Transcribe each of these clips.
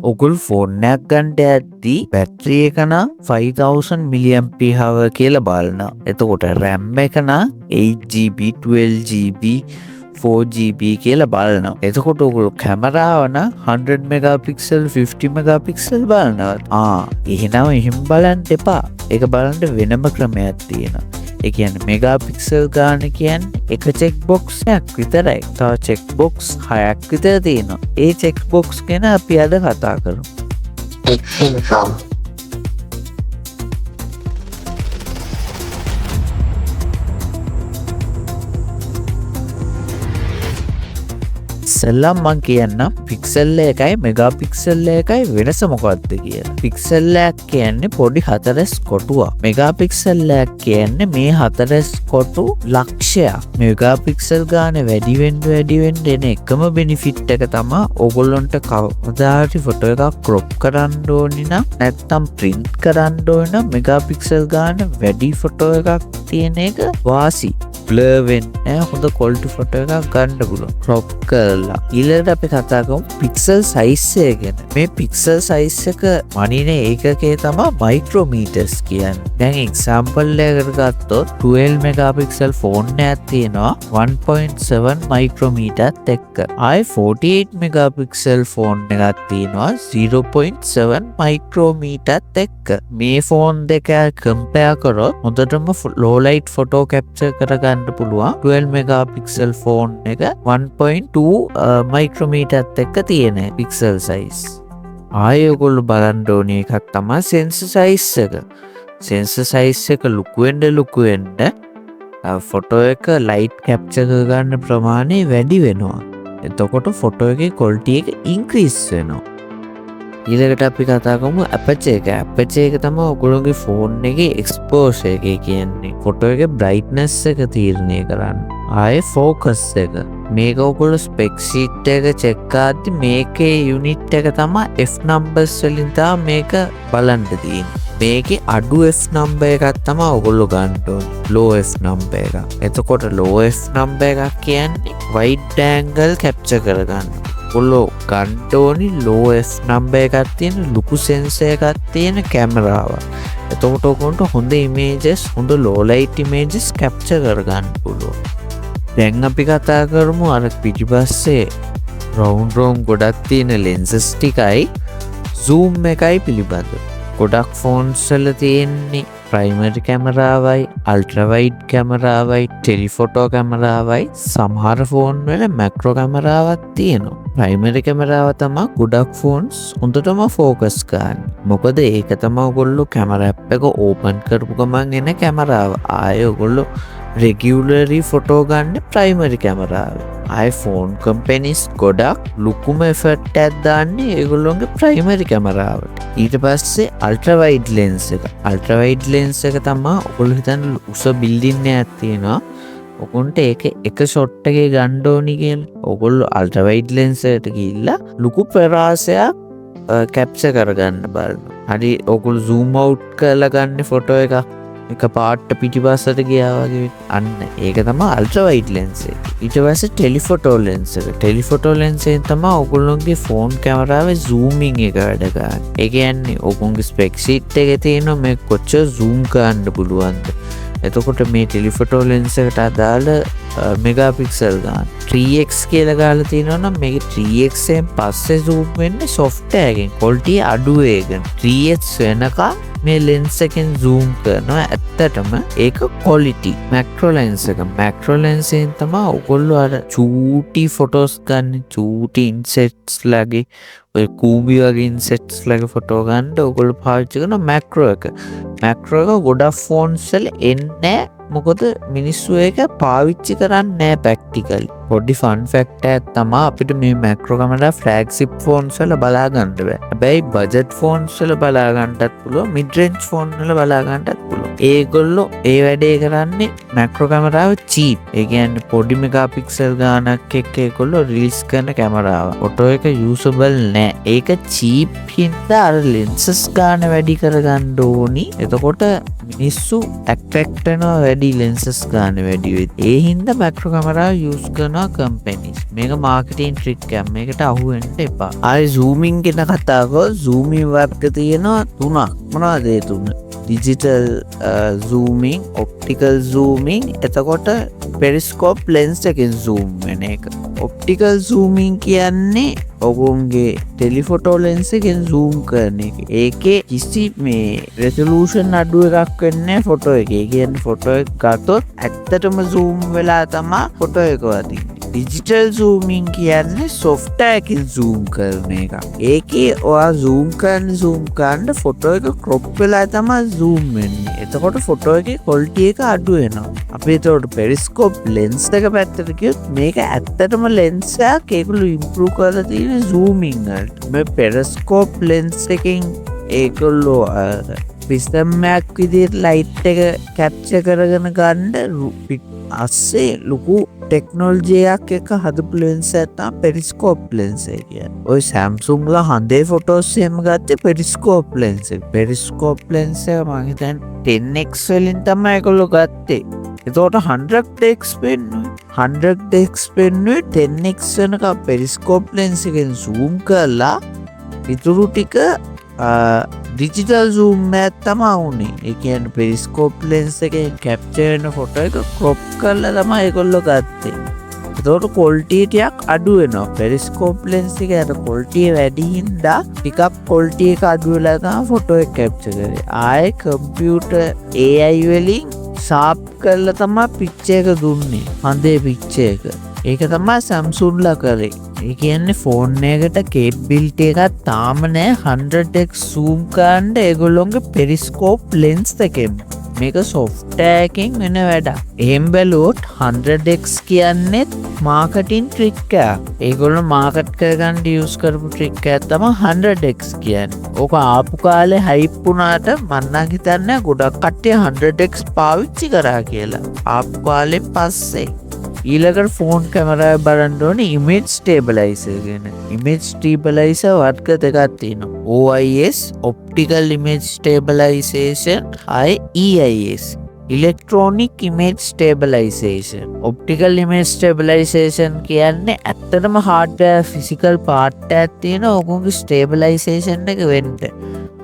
ඔගොල්ලෝ ෆෝන් එකක් ගන්න යද්දි බැටරි එක නම් 5000 mAh කියලා බලනවා. එතකොට RAM එක නම් 8 GB, 12 GB, 4 GB කියලා බලනවා. එතකොට ඔගොල්ලෝ කැමරාව නම් 100 මෙගාපික්සල්, 50 මෙගාපික්සල් බලනවා. ආ, එහෙනම් එහෙම බලන්න එපා. ඒක බලන්න වෙනම ක්‍රමයක් තියෙනවා. ඒ කියන්නේ මෙගාපික්සල් ගාන කියන්නේ එක චෙක් බොක්ස් එකක් විතරයි. තව චෙක් බොක්ස් හයක් විතර තියෙනවා. ඒ චෙක් බොක්ස් ගැන අපි අද කතා කරමු. Tech Info. ඉස්සෙල්ලම මං කියන්නම් පික්සල් එකයි මෙගාපික්සල් එකයි වෙනස මොකක්ද කියලා. පික්සල් එකක් කියන්නේ පොඩි හතරස් කොටුවක්. මෙගාපික්සල් එකක් කියන්නේ මේ හතරස් කොටු ලක්ෂයක්. මෙගාපික්සල් ගාන වැඩි වෙන්න වැඩි වෙන්න එන එකම බෙනිෆිට් එක තමා ඕගොල්ලොන්ට කවදා හරි ෆොටෝ එකක් ක්‍රොප් කරන්න ඕනි නම්, නැත්නම් ප්‍රින්ට් කරන්න ඕන නම්, මෙගාපික්සල් ගාන වැඩි ෆොටෝ එකක් තියෙන එක වාසි. බ්ලර් වෙන්නේ නැහැ, හොඳ ක්වොලිටි ෆොටෝ එකක් ගන්න පුළුවන් ක්‍රොප් කරලා. ඊළඟට අපි කතා කරමු පික්සල් සයිස් එක ගැන. මේ පික්සල් සයිස් එක මනින ඒකකය තමා මයික්‍රෝමීටර්ස් කියන්නේ. දැන් එක්සැම්පල් එකකට ගත්තොත් 12 මෙගාපික්සල් ෆෝන් එකක් තියෙනවා 1.7 මයික්‍රෝමීටර්ත් එක්ක. ආයේ 48 මෙගාපික්සල් ෆෝන් එකක් තියෙනවා 0.7 මයික්‍රෝමීටර්ත් එක්ක. මේ ෆෝන් දෙක කම්පෙයාර් කරොත් හොඳටම ලෝ ලයිට් ෆොටෝ කැප්චර් කරගන්න පුළුවන් 12 මෙගාපික්සල් ෆෝන් එක 1.2 මයික්‍රෝමීටර්ත් එක්ක තියෙන පික්සල් සයිස්. ආයේ ඔයගොල්ලෝ බලන්න ඕනේ එකක් තමයි සෙන්සර් සයිස් එක. සෙන්සර් සයිස් එක ලොකු වෙන්න ලොකු වෙන්න ෆොටෝ එක ලයිට් කැප්චර් කරගන්න ප්‍රමාණය වැඩි වෙනවා. එතකොට ෆොටෝ එකේ ක්වොලිටි එක ඉන්ක්‍රීස් වෙනවා. ඊළඟට අපි කතා කරමු ඇපචර් එක. ඇපචර් එක තමයි ඔයගොල්ලෝගේ ෆෝන් එකේ එක්ස්පෝෂර් එක කියන්නේ. ෆොටෝ එකේ බ්‍රයිට්නස් එක තීරණය කරන්න. ආයේ ෆෝකස් එක. මේක ඔයගොල්ලෝ ස්පෙක් ෂීට් එක චෙක් කරද්දි මේකේ යුනිට් එක තමයි F numbers වලින් තමයි මේක බලන්න තියෙන්නේ. මේකේ අඩු F number එකක් තමයි ඔයගොල්ලෝ ගන්න ඕනේ. ලෝ F number එකක්. එතකොට ලෝ F number එකක් කියන්නේ වයිඩ් ඇන්ගල් කැප්චර් කරගන්න. ඔයගොල්ලෝ ගන්න ඕනි ලෝ F number එකක් තියෙන, ලොකු සෙන්සර් එකක් තියෙන කැමරාවක්. එතකොට ඔයගොල්ලන්ට හොඳ ඉමේජස්, හොඳ ලෝ ලයිට් ඉමේජස් කැප්චර් කරගන්න පුළුවන්. දැන් අපි කතා කරමු අර පිටිපස්සේ රවුන්ඩ් රවුන්ඩ් ගොඩක් තියෙන ලෙන්සස් ටිකයි සූම් එකයි පිළිබඳ. ගොඩක් ෆෝන්ස් වල තියෙන්නේ ප්‍රයිමරි කැමරාවයි, අල්ට්‍රා වයිඩ් කැමරාවයි, ටෙලිෆොටෝ කැමරාවයි, සමහර ෆෝන් වල මැක්‍රෝ කැමරාවක් තියෙනවා. ප්‍රයිමරි කැමරාව තමා ගොඩක් ෆෝන්ස් හොඳටම ෆෝකස් කරන්නේ. මොකද ඒක තමා ඔයගොල්ලෝ කැමරා ඇප් එක ඕපන් කරපු ගමන් එන කැමරාව. ආයේ ඔයගොල්ලෝ රෙගියුලරි ෆොටෝ ගන්න ප්‍රයිමරි කැමරාව. ආයේ ෆෝන් කම්පැනිස් ගොඩක් ලොකුම එෆර්ට් එකක් දාන්නේ ඒගොල්ලොන්ගේ ප්‍රයිමරි කැමරාවට. ඊට පස්සේ අල්ට්‍රා වයිඩ් ලෙන්ස් එක. අල්ට්‍රා වයිඩ් ලෙන්ස් එක තමා ඔයගොල්ලෝ හිතන්න උස බිල්ඩින් එකක් තියෙනවා. ඔගොන්ට ඒක එක ෂොට් එකේ ගන්න ඕනි කියලා. ඔගොල්ලෝ අල්ට්‍රා වයිඩ් ලෙන්ස් එකට ගිහිල්ලා ලොකු ප්‍රාසයක් කැප්චර් කරගන්න බලනවා. හරි, ඔගොල්ලෝ සූම් අවුට් කරලා ගන්න ෆොටෝ එකක් එක පාට්ට පිටිපස්සට ගියා වගේ. අන්න ඒක තමයි අල්ට්‍රා වයිඩ් ලෙන්ස් එක. ඊට පස්සේ ටෙලිෆොටෝ ලෙන්ස් එක. ටෙලිෆොටෝ ලෙන්ස් එකෙන් තමයි ඔයගොල්ලෝගේ ෆෝන් කැමරාවේ සූමින් එක වැඩ කරන්නේ. ඒ කියන්නේ ඔයගොල්ලෝගේ ස්පෙක් ෂීට් එකේ තියෙනවා මේ කොච්චර සූම් කරන්න පුළුවන්ද. එතකොට මේ ටෙලිෆොටෝ ලෙන්ස් එකට අදාළ මෙගාපික්සල් ගාන 3x කියලා ගාලා තියෙනවා නම් මේක 3x එකෙන් පස්සේ සූම් වෙන්නේ සොෆ්ට්වෙයාර් එකෙන්, ක්වොලිටි අඩු වේගෙන. 3x වෙනකම් මේ ලෙන්ස් එකෙන් සූම් කරනවා. ඇත්තටම ඒක ක්වොලිටි. මැක්‍රෝ ලෙන්ස් එක. මැක්‍රෝ ලෙන්ස් එකෙන් තමයි ඔයගොල්ලෝ අර චූටි ෆොටෝස් ගන්න, චූටි ඉන්සෙක්ට්ස් ලගේ, ඔය කූඹි වගේ ඉන්සෙක්ට්ස් ලගේ ෆොටෝ ගන්න ඔයගොල්ලෝ පාවිච්චි කරන මැක්‍රෝ එක. මැක්‍රෝ එක ගොඩක් ෆෝන්ස් වල එන්නේ නෑ. මොකද මිනිස්සු ඒක පාවිච්චි කරන්නේ නෑ ප්‍රැක්ටිකලි. පොඩි ෆන් ෆැක්ට් එකක් තමා අපිට මේ මැක්‍රෝ කැමරා ෆ්ලැග්ෂිප් ෆෝන්ස් වල බලා ගන්න බෑ. හැබැයි බජට් ෆෝන්ස් වල බලා ගන්නටත් පුළුවන්, මිඩ් රේන්ජ් ෆෝන් වල බලා ගන්නටත් පුළුවන්. ඒගොල්ලෝ ඒ වැඩේ කරන්නේ මැක්‍රෝ කැමරාව චීප්. ඒ කියන්නේ පොඩි මෙගාපික්සල් ගානක් එක්ක ඒගොල්ලෝ රිලීස් කරන කැමරාව. ෆොටෝ එක යූසබල් නෑ. ඒක චීප් හින්දා අර ලෙන්සස් ගාන වැඩි කරගන්න ඕනි. එතකොට මිනිස්සු ඇට්‍රැක්ට් වෙනවා වැඩි ලෙන්සස් ගාන වැඩි වෙද්දි. ඒ හින්දා මැක්‍රෝ කැමරාව යූස් කරනවා. කරනවා කම්පැනිස්. මේක මාකටිං ට්‍රික් එකක්. මේකට අහු වෙන්න එපා. ආයේ සූමින් ගැන කතා කරොත් සූමින් වර්ග තියෙනවා තුනක්. මොනවද ඒ තුන? ඩිජිටල් සූමින්, ඔප්ටිකල් සූමින්, එතකොට පෙරිස්කෝප් ලෙන්ස් එකෙන් සූම් වෙන එක. ඔප්ටිකල් සූමින් කියන්නේ ඔගොල්ලන්ගේ ටෙලිෆොටෝ ලෙන්ස් එකෙන් සූම් කරන එක. ඒකේ කිසි මේ රෙසලූෂන් අඩු එකක් වෙන්නේ නැහැ ෆොටෝ එකේ. ඒ කියන්නේ ෆොටෝ එක ගත්තොත් ඇත්තටම සූම් වෙලා තමා ෆොටෝ එක වදින්නේ. ඩිජිටල් සූමින් කියන්නේ සොෆ්ට්වෙයාර් එකකින් සූම් කරන එකක්. ඒකේ ඔයා සූම් කරන්න සූම් කරන්න ෆොටෝ එක ක්‍රොප් වෙලා තමයි සූම් වෙන්නේ. එතකොට ෆොටෝ එකේ ක්වොලිටි එක අඩු වෙනවා. අපි එතකොට පෙරිස්කෝප් ලෙන්ස් එක පැත්තට ගියොත් මේක ඇත්තටම ලෙන්ස් එකක්. ඒගොල්ලෝ ඉම්ප්‍රූව් කරලා තියෙන්නේ සූමින් වලට. මේ පෙරිස්කෝප් ලෙන්ස් එකෙන් ඒගොල්ලෝ ප්‍රිසම් එකක් විදිහට ලයිට් එක කැප්චර් කරගෙන ගන්න අස්සේ ලොකු ටෙක්නොලොජි එකක් එක්ක හදපු ලෙන්ස් එකක් තමයි පෙරිස්කෝප් ලෙන්ස් එක කියන්නේ. ඔය Samsung ලා හඳේ ෆොටෝස් එහෙම ගත්තේ පෙරිස්කෝප් ලෙන්ස් එක. පෙරිස්කෝප් ලෙන්ස් එක මං හිතන්නේ 10x වලින් තමයි ඒගොල්ලෝ ගත්තේ. එතකොට 100x පෙන්නුවේ. 100x පෙන්නුවේ 10x වෙනකම් පෙරිස්කෝප් ලෙන්ස් එකෙන් සූම් කරලා ඉතුරු ටික ඩිජිටල් සූම් එකක් තමා වුණේ. ඒ කියන්නේ පෙරිස්කෝප් ලෙන්ස් එකෙන් කැප්චර් වෙන ෆොටෝ එක ක්‍රොප් කරලා තමයි ඒගොල්ලෝ ගත්තේ. එතකොට ක්වොලිටි ටිකක් අඩු වෙනවා. පෙරිස්කෝප් ලෙන්ස් එකේ අර ක්වොලිටි වැඩි හින්දා ටිකක් ක්වොලිටි එක අඩු වෙලා තමයි ෆොටෝ එක කැප්චර් කරේ. ආයේ කම්පියුටර් AI වලින් ෂාප් කරලා තමයි පික්චර් එක දුන්නේ. හඳේ පික්චර් එක. ඒක තමයි Samsung ලා කරේ. ඒ කියන්නේ ෆෝන් එකකට කේපබිලිටි එකක් තාම නෑ 100x zoom කරන්න ඒගොල්ලොන්ගේ පෙරිස්කෝප් ලෙන්ස් එකෙන්. මේක සොෆ්ට්වෙයාර් එකෙන් වෙන වැඩක්. එහෙම බැලුවොත් 100x කියන්නේත් මාකටිං ට්‍රික් එකක්. ඒගොල්ලෝ මාකට් කරගන්න යූස් කරපු ට්‍රික් එකක් තමයි 100x කියන්නේ. ඕක ආපු කාලේ හයිප් වුණාට මං නම් හිතන්නේ ගොඩක් කට්ටිය 100x පාවිච්චි කරා කියලා. ආපු කාලෙන් පස්සේ. ඊළඟට ෆෝන් කැමරාවේ බලන්න ඕනේ ඉමේජ් ස්ටේබලයිසර් ගැන. ඉමේජ් ස්ටේබලයිසර් වර්ග දෙකක් තියෙනවා. OIS optical image stabilisation ආයේ EIS electronic image stabilisation. Optical image stabilisation කියන්නේ ඇත්තටම හાર્ඩ්වෙයාර් ෆිසිකල් පාර්ට් එකක් තියෙන ඕගොල්ලෝගේ ස්ටේබලයිසේෂන් එක වෙන්න.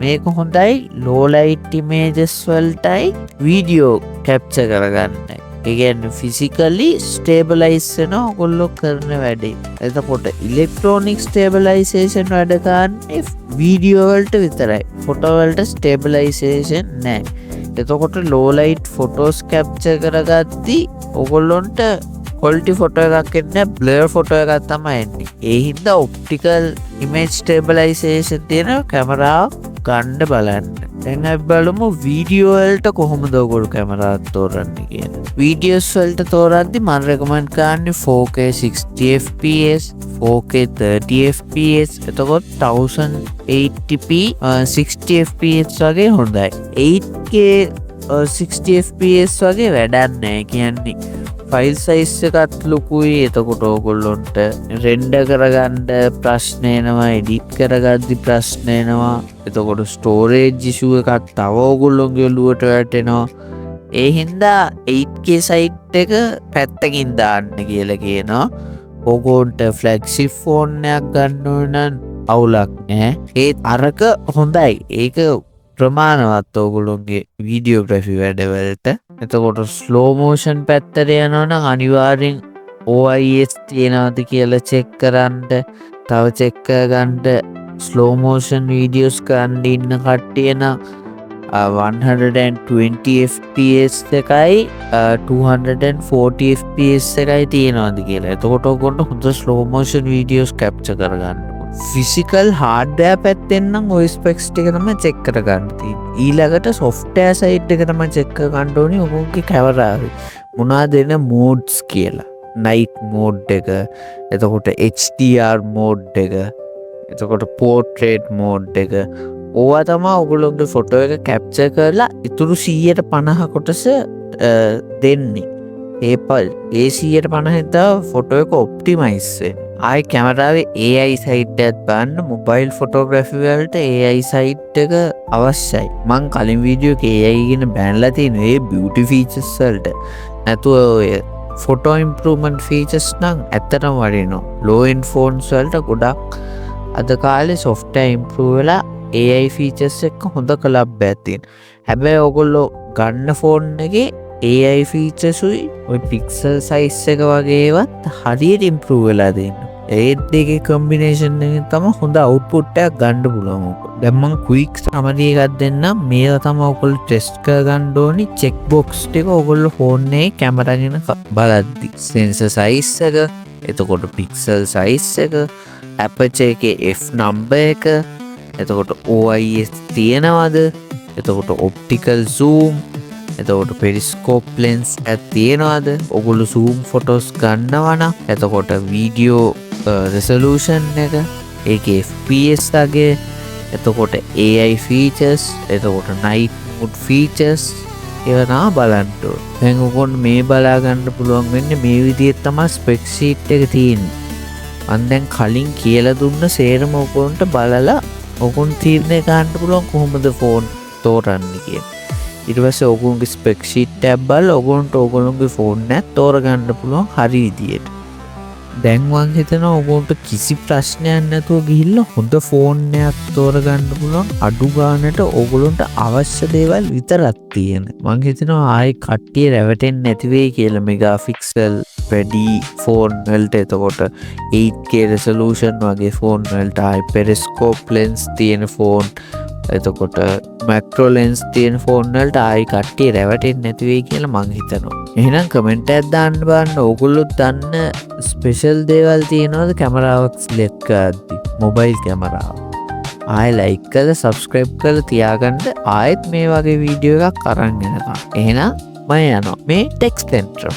මේක හොඳයි ලෝ ලයිට් ඉමේජස් වලටයි වීඩියෝ කැප්චර් කරගන්නයි. ඒ කියන්නේ ෆිසිකලි ස්ටේබලයිස් වෙනවා ඔයගොල්ලෝ කරන වැඩේ. එතකොට ඉලෙක්ට්‍රොනික ස්ටේබලයිසේෂන් වැඩ කරන්නේ වීඩියෝ වලට විතරයි. ෆොටෝ වලට ස්ටේබලයිසේෂන් නෑ. එතකොට ලෝ ලයිට් ෆොටෝස් කැප්චර් කරගද්දි ඔයගොල්ලොන්ට ක්වොලිටි ෆොටෝ එකක් එන්නේ බ්ලර් ෆොටෝ එකක් තමයි එන්නේ. ඒ හින්දා ඔප්ටිකල් ඉමේජ් ස්ටේබලයිසේෂන් තියෙන කැමරාවක් ගන්න බලන්න. දැන් අපි බලමු වීඩියෝ වලට කොහොමද ඔයගොල්ලෝ කැමරාවක් තෝරන්නේ කියලා. වීඩියෝස් වලට තෝරද්දි මම රෙකමන්ඩ් කරන්නේ 4K 60 fps, 4K 30 fps, එතකොට 1080p 60 fps වගේ හොඳයි. 8K 60 fps වගේ වැඩක් නෑ. කියන්නේ ෆයිල් සයිස් එකත් ලොකුයි. එතකොට ඕගොල්ලොන්ට රෙන්ඩර් කරගන්න ප්‍රශ්න එනවා, එඩිට් කරගද්දි ප්‍රශ්න එනවා. එතකොට ස්ටෝරේජ් ඉෂුව එකක් තව ඕගොල්ලොන්ගේ ඔලුවට වැටෙනවා. ඒ හින්දා 8K site එක පැත්තකින් දාන්න කියලා කියනවා. ඕගොල්ලන්ට ෆ්ලැග්ෂිප් ෆෝන් එකක් ගන්න ඕන නම් අවුලක් නෑ. ඒත් අරක හොඳයි. ඒක ප්‍රමාණවත් ඕගොල්ලොන්ගේ වීඩියෝග්‍රැෆි වැඩවලට. එතකොට ස්ලෝ මෝෂන් පැත්තට යනවා නම් අනිවාර්යෙන් OIS තියෙනවද කියලා චෙක් කරන්න. තව චෙක් කරගන්න ස්ලෝ මෝෂන් වීඩියෝස් කරන්න ඉන්න කට්ටිය නම් 120 fps එකයි 240 fps එකයි තියෙනවද කියලා. එතකොට ඔයගොල්ලන්ට හොඳ ස්ලෝ මෝෂන් වීඩියෝස් කැප්චර් කරගන්න පුළුවන්. ෆිසිකල් හાર્ඩ්වෙයාර් පැත්තෙන් නම් ඔය ස්පෙක්ස් ටික තමයි චෙක් කරගන්න තියෙන්නේ. ඊළඟට සොෆ්ට්වෙයාර් සයිඩ් එක තමයි චෙක් කරගන්න ඕනේ ඔයගොල්ලෝගේ කැමරාවේ මොනවද එන මෝඩ්ස් කියලා. නයිට් මෝඩ් එක, එතකොට HDR mode එක, එතකොට පෝට්‍රේට් මෝඩ් එක. ඕවා තමා ඔයගොල්ලෝගේ ෆොටෝ එක කැප්චර් කරලා ඉතුරු 150 කොටස දෙන්නේ. ඒ පල් ඒ 150න් තමයි ෆොටෝ එක ඔප්ටිමයිස් වෙන්නේ. ආයේ කැමරාවේ AI side එකත් බලන්න. මොබයිල් ෆොටෝග්‍රැෆි වලට AI side එක අවශ්‍යයි. මං කලින් වීඩියෝ එකේ AI ගැන බැනලා තියෙනවා ඒ බියුටි ෆීචර්ස් වලට. නැතුව ඔය ෆොටෝ ඉම්ප්‍රූව්මන්ට් ෆීචර්ස් නම් ඇත්තටම වටිනවා. ලෝ එන්ඩ් ෆෝන්ස් වලට ගොඩක් අද කාලේ සොෆ්ට්වෙයාර් ඉම්ප්‍රූව් වෙලා AI features එක්ක හොඳ කොලැබ් එකක් තියෙනවා. හැබැයි ඔයගොල්ලෝ ගන්න ෆෝන් එකේ AI ෆීචර්සුයි ඔය පික්සල් සයිස් එක වගේ ඒවත් හරියට ඉම්ප්‍රූව් වෙලා තියෙනවා. ඒ දෙකේ කම්බිනේෂන් එකෙන් තමයි හොඳ අවුට්පුට් එකක් ගන්න පුළුවන් ඔක. දැන් මං ක්වික් සමරි එකක් දෙන්නම්. මේවා තමයි ඔයගොල්ලෝ ටෙස්ට් කරගන්න ඕනි චෙක් බොක්ස් ටික ඔයගොල්ලෝ ෆෝන් එකේ කැමරා ගැන බලද්දි. සෙන්සර් සයිස් එක, එතකොට පික්සල් සයිස් එක, ඇපචර් එකේ F number එක, එතකොට OIS තියෙනවද, එතකොට ඔප්ටිකල් සූම්, එතකොට පෙරිස්කෝප් ලෙන්ස් එකක් තියෙනවද, ඔගොල්ලෝ සූම් ෆොටෝස් ගන්නවා නම්, එතකොට වීඩියෝ රෙසලූෂන් එක, ඒකේ FPS අගය, එතකොට AI features, එතකොට නයිට් මෝඩ් ෆීචර්ස් ඒවා තමයි බලන්න ඕනේ. දැන් ඔයගොල්ලෝ මේ බලා ගන්න පුළුවන් වෙන්නේ මේ විදිහට තමයි ස්පෙක් ෂීට් එක තියෙන්නේ. මං දැන් කලින් කියලා දුන්න සේරම ඔයගොල්ලන්ට බලලා ඔයගොල්ලන් තීරණය ගන්න පුළුවන් කොහොමද ෆෝන් තෝරන්නේ කියලා. ඊට පස්සේ ඔයගොල්ලන්ගේ ස්පෙක් ෂීට් එකක් බලලා ඔයගොල්ලන්ට ඔයගොල්ලන්ගේ ෆෝන් එකක් තෝරගන්න පුළුවන් හරි විදියට. දැන් මං හිතනවා ඔයගොල්ලන්ට කිසි ප්‍රශ්නයක් නැතුව ගිහිල්ලා හොඳ ෆෝන් එකක් තෝරගන්න පුළුවන්, අඩු ගානට ඔයගොල්ලන්ට අවශ්‍ය දේවල් විතරක් තියෙන. මං හිතනවා ආයේ කට්ටිය රැවටෙන්නේ නැති වෙයි කියලා මෙගාපික්සල් වැඩි ෆෝන් වලට, එතකොට 8K resolution වගේ ෆෝන් වලට, ආයේ පෙරිස්කෝප් ලෙන්ස් තියෙන ෆෝන්, එතකොට මැක්‍රෝ ලෙන්ස් තියෙන ෆෝන් වලට ආයි කට්ටිය රැවටෙන්නේ නැති වෙයි කියලා මං හිතනවා. එහෙනම් කමෙන්ට් එකක් දාන්න බලන්න ඕගොල්ලොත් දන්න ස්පෙෂල් දේවල් තියෙනවද කැමරාවක් සිලෙක්ට් කරද්දි, මොබයිල් කැමරාව. ආයෙ ලයික් කරලා සබ්ස්ක්‍රයිබ් කරලා තියාගන්න, ආයෙත් මේ වගේ වීඩියෝ එකක් අරන් එනකම්. එහෙනම් මම යනවා මේ ටෙක් සෙන්ටර්.